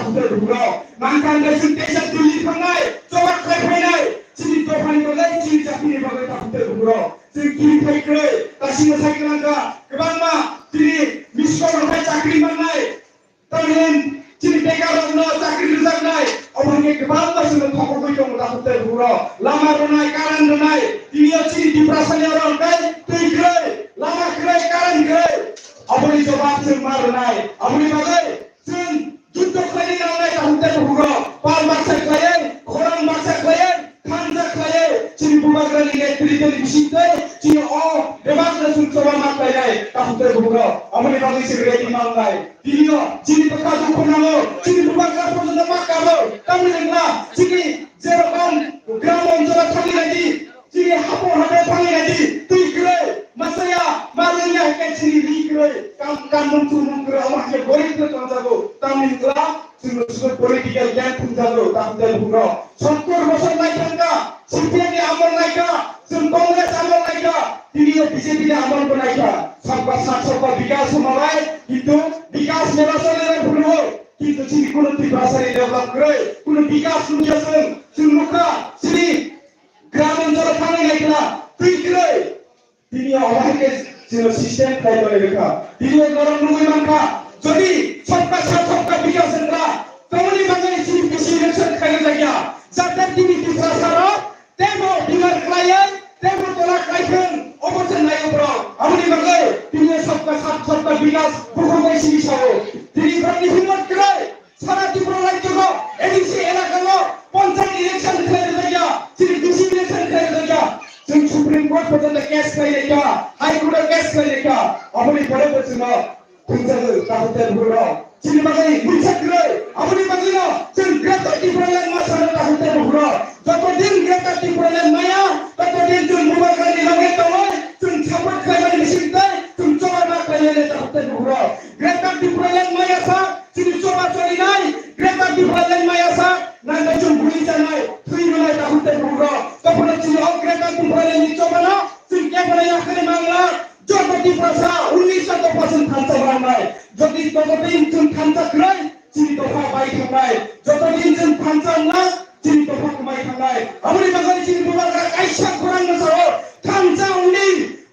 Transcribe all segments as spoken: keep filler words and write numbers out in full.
Takhuk tei bukhuk rok. Mankha hwnkhe chwng teisa Delhi thangnai, choba khlai phainai, chini dophani bagwi, chini jatini bagwi takhuk tei bukhuk rok. Chwng kiri phai kwrwi, kasino sai kwlangkha, kwbangma chini miskol rok hai chakri mannai. Tamni chini bekar rokno chakri rwjaknai, obo hwnkhe kwbangma chwngno thokgwi tongo takhuk tei bukhuk rok. Lama rwnai, current rwnai, tini o chini Tiprasani oro hwnkhe twi kwrwi, lama kwrwi, current kwrwi. Oboni jobab chwng ma rwnai. Aboni bagwi chwng juddo khlaina nangnai takhuk tei bukhuk rok. Pal baksa khlaiwi, khorang baksa khlaiwi, thansa khlaiwi, chini bubagrani netrithoni bisingtwi chini o bebakno chwng choba ma khlainai takhuk tei bukhuk rok. Aboni bagwi chwng ready ma wngnai. Tini o chini bwkha dukhu nango, chini bubagra porjonto ma kabo. Tamni wngkha chini jerokom gram oncholo thangwi naidi, chini hapo hapo thangwi naidi, twi kwrwi, masaya, ma lwngya hwnkhe chini ri kwrwi, kam, kam mung chumung kwrwi, omo hwnkhe gorib no tongjago. Tamni wngkha chwngno sudu political gang phunjago, takhuk tei bukhuk rok. Sottor bosor naithangkha, C P M ni amol naikha, chwng Congress amol naikha, tini o B J P ni amol bo naikha. Sabka sath, sabka bikas hwnmalai, kintu bikas mela chole rw phuru o, kintu chini kuno Tiprasani develop kwrwi, kuno bikas nukya chwng, chwng nukha, chini gram oncholo thangwi naikha, twi kwrwi. Tini o omo hai khe chwng system khlai tongwi rwkha. Tini o norok nugwi mankha, jodi sabka sath sabka bikas wngkha, tamoni bagwi chini B C election khlai rwjakya. Jate tini Tiprasa rok teibo bimar khlaiwi, teibo tola khlai thung, obo se naio borok. Aboni bagwi tini o sabka sath sabka bikas bukhuk bai simi sao. Tini borokni himmat kwrwi. Sara Tripura rajyo o A D C elaka o panchayat election khlai rwjakya, chini D C election khlai rwjakya. Chwng Supreme Court porjonto case khlai laikha, High Court o case khlai laikha. Aboni pore bo chwngno thumjagwi takhuk tei bukhuk rok. Chini bagwi mungsa kwrwi, aboni bagwino chwng Greater Tipraland ma sano takhuk tei bukhuk rok. Joto din Greater Tipraland maya, toto din chwng bubagrani loge tongwi, chwng support khlaimani bisingtwi chwng choba ma khlaimani takhuk tei bukhuk rok. Greater Tipraland maya sa, chini choba cholinai, Greater Tipraland maya sa, nangkhe chwng bui chanai, thwi rwnai takhuk tei bukhuk rok. Tongphano chini o Greater Tipraland ni chobano chwng kebono yakarwi mangla, joto Tiprasa unnish ta dopha chwng thansa mangnai. Jodi joto din chwng thansa kwrwi, chini dopha bai thangnai. Joto din chwng thansa wngna, chini dopha kwmai thangnai. Aboni bagwi chini bubagra kaisa khorang no sao, thansa uni,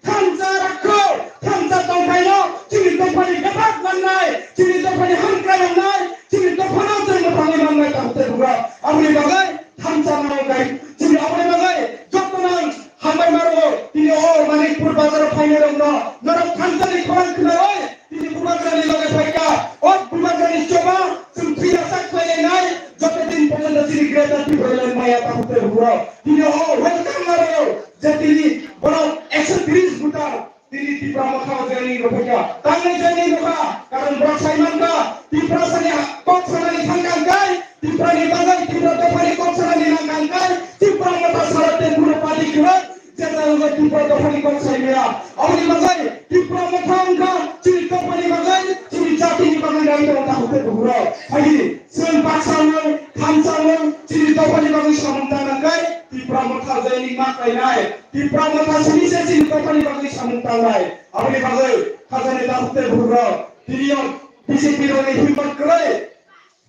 thansa rakho, thansa tongthaino chini dophani bebak mannai, chini dophani hamkrai wngnai, chini dophano chwng mwthangwi mannai takhuk tei bukhuk rok. Aboni bagwi thansa nang kai, chini aboni bagwi joto nang hambai maro, tini o Manikpur bazar o phainai rokno norok thansani khorang khnawi, tini bubagrani loge phaikha, o bubagrani choba chwng thwiyasak khlainai, joto din porjonto chini Greater Tipraland maya takhuk tei bukhuk rok. Tini o welcome maro, je tini borok ekso tris voter, tini Tipra Motha o joining rw phaikha. Tamni joining rw kha, karon borok sai mankha, Tiprasani kok sanani thangkha hwnkhe, Tiprani bagwi, Tipra dophani kok sanani nangkha hwnkhe, Tipra Motha sara tei buno party kwrwi, je jaga Tipra dophani kok sai maya. Aboni bagwi Tipra Motha wngkha chini dophani bagwi, chini jatini bagwi nai tongo takhuk tei bukhuk rok. Phaidi, chwng baksa wng, thansa wng, chini dophani bagwi samung tangnai hwnkhe Tipra Motha joining ma khlainai. Tipra Motha simi se chini dophani bagwi samung tangnai. Aboni bagwi khajani takhuk tei bukhuk rok, tini o B J P rokni himmat kwrwi.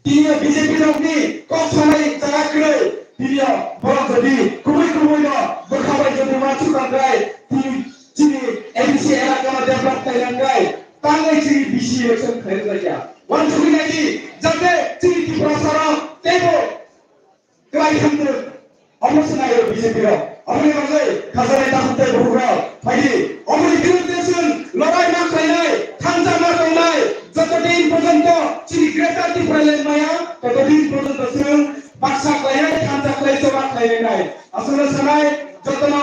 Tini o B J P rokni kok sanai jaga kwrwi, tini o borok jodi kubui kubui no bwkha bai jodi uansuk kha hwnkhe, tini chini A D C elaka no develop khlai nang khe, tangwi chini B C election khlai rwjak ya. Uansugwi nai di, jate chini Tiprasa rok teibo kwlai thangthwk. Omo se nai rw B J P rok. Aboni bagwi khajani takhuk tei bukhuk rok. Phaidi, oboni birudde chwng lorai ma khlainai, thansa ma tongnai, joto din porjonto chini Greater Tipraland maya, toto din porjonto chwng baksa khlainai, thansa khlai, choba khlainai. Aswkno sanai, jotono